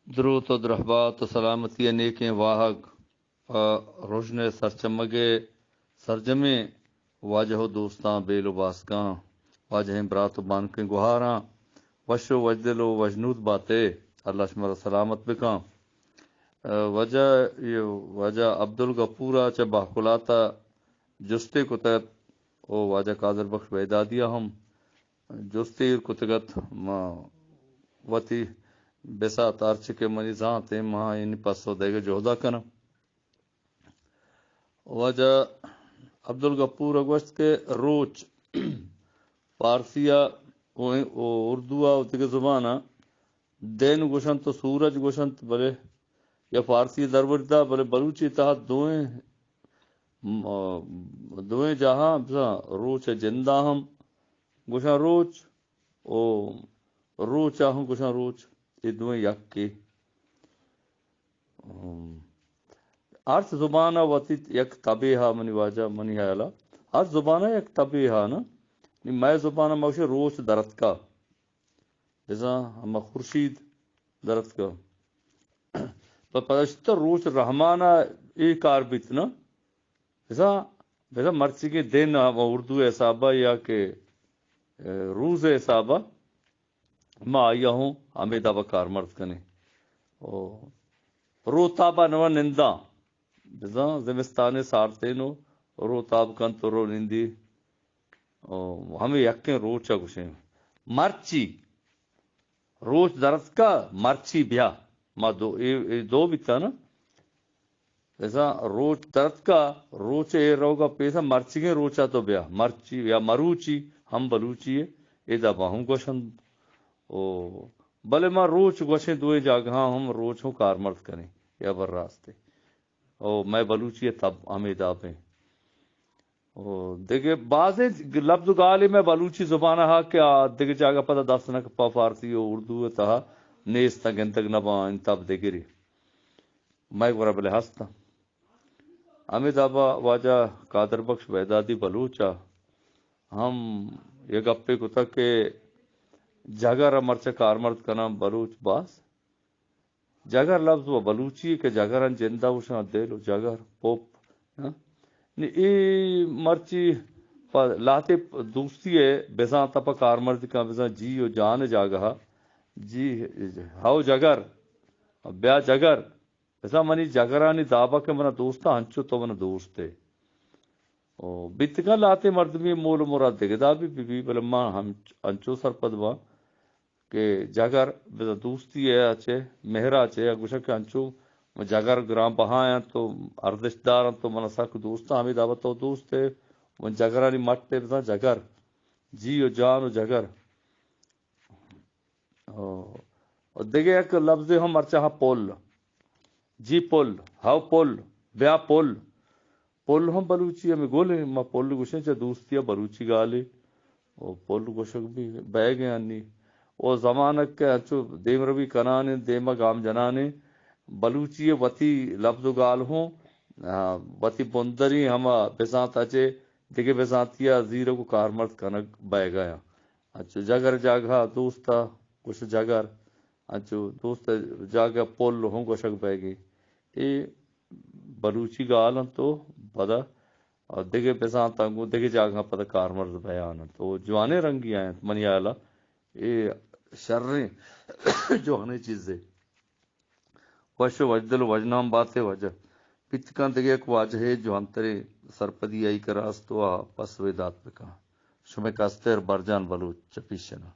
دروت و درہبات و سلامتی ء نیکیں واہگ پہ رژن ء سرچمگ ء سرجمیں واجہ و دوستاں، بیل و باسکاں، واجہیں برات و بانکیں گہاراں، وش و وجدل و وجنود باتے، اللہ شمارا سلامت بکاں۔ ء واجہ، واجہ عبدالغفور ء چہ بہکلات ء جستے کتگ ات و واجہ قادر بخش بغدادی ء ہم جستے ایر کتگ ات۔ ما وتی بساط ہرچ کہ منی زانت ایں، ما آیانی پسو دئیگ ء جہد ء کناں۔ واجہ عبدالغفور ء گوشت کہ روچ فارسی ء و، و اردو ء و دگہ زبان ء دین گوشنت و سورج گوشنت، بلے یا فارسی دروردا، بلے بلوچی تہا دوئیں، م-، دوئیں جاہاں بزاں روچ ء جندا ہم گوشاں روچ و روچ ء ہم گوشاں روچ، اے دوئیں یکے۔ ہم۔ ہر زبان ء وتی یک تبے ہا منی واجہ، منی ہیال ء۔ ہر زبان ء یک تبے ہا نا۔ نی مئے زبان ء ما گوشیں روچ درتکا۔ بزاں ہما خورشید درتکا۔ پہ پدشتہ روچ رحمان ء اے کار بیت نا۔ بزاں، بزاں مرچیگیں دن ء ہما اردو ء حساب ء یا کہ، اے، روز ء حساب ء ما آئی ء ہوں ہمے داب ء کارمرز کنیں۔ او روتاب ء نوا ننداں، بزاں زمستان ء سارتیں و روتاب کنت و رو نندی۔ او ہمے یکیں روچ ء گوشیں۔ مرچی روچ درتکا، مرچی بیا۔ ما دو، اے، اے دو بیتا نا۔ بزاں روچ درتکا، روچ ء ایر روگ ء پیسر مرچیگیں روچ ء تو بیا، مرچی یا مروچی ہم بلوچی ء، ادا ما ہم گوشنت۔ او بلے ما روچ گوشیں دوئیں جاگہاں ہم روچ ہوں کارمرز کنیں، یا بر راستے۔ او مئے بلوچی ء تب ہمے دابیں۔ او دگہ بازیں لبز و گالے مئے بلوچی زبان ء ہا کہ آ دگہ جاگہ پدا دست نہ کپا، فارسی و اردو ء تہا نیست، گندگ نہ باں، انت اب دگرے مئے گورا بلے ہست۔ ہمے دابا واجہ قادر بخش بغدادی بلوچ ء ہم یہ گپے کتگ کہ جگر ء مرچہ کارمرز کناں بلوچ باز۔ جگر لبز و بلوچی کہ جگران جندا گوشاں، دل و جگر، پوپ، ہاں؟ نی اے مرچی پہ لہتے دوستی ء بزاں تپا کارمرز کن، بزاں جی و جان جاگہ، جی ہو جگر، بیا جگر، بزاں منی جگرانی دابا کہ منا دوستا ہنچو تو منا دوست ئے۔ او بیتگاں لہتے مردمی مول و مراد دگہ دابی بی بی، بلے ما ہم انچو سرپد باں کہ جگر بزاں دوستی ء چہ، مہر ء چہ، گوشاں کہ انچو جگر گران بہا انت و ارزشت دار انت و من سک دوست آں، ہمے دابا تو دوست ئے، من جگرانی مٹ ئے، بزاں جگر، جی و جان و جگر۔ او، و دگہ یک لبزے ہم مرچاں پل، جی پل، ہو پل، بیا پل۔ پل ہم بلوچی ہمے گل ایں، ما پل گوشیں چہ دوستی ء بلوچی گالے۔ او پل گوشگ بی بئیگ ایں انی۔ او زمانگ کہ انچو دیمروی کنان ایں، دیما گام جنان ایں، بلوچی ء وتی لبز و گال ہوں، آ، وتی بندری ہما بزانت ء چہ دگہ بزانتی ء زیرگ و کارمرز کنگ بئیگ ء ایں۔ انچو جگر جاگہ دوست ء گوش جگر۔ انچو دوست ء جاگہ پل ہوں گوشگ بئیگی۔ اے بلوچی گال انت و پدا دگہ بزانتاں گوں دگہ جاگہاں پدا کارمرز بیان انت و جوانیں رنگی آینت۔ منی ہیال ء اے شریں جوانیں چیزے۔ وش و وجدل و وژنام باتے واجہ۔ بیت کن دگہ یک واجہے جوانتریں سرپدی آئی کرا است و آ پسوے دات بکن۔ شمئے کستر برجان بلوچ چہ پیشن ء۔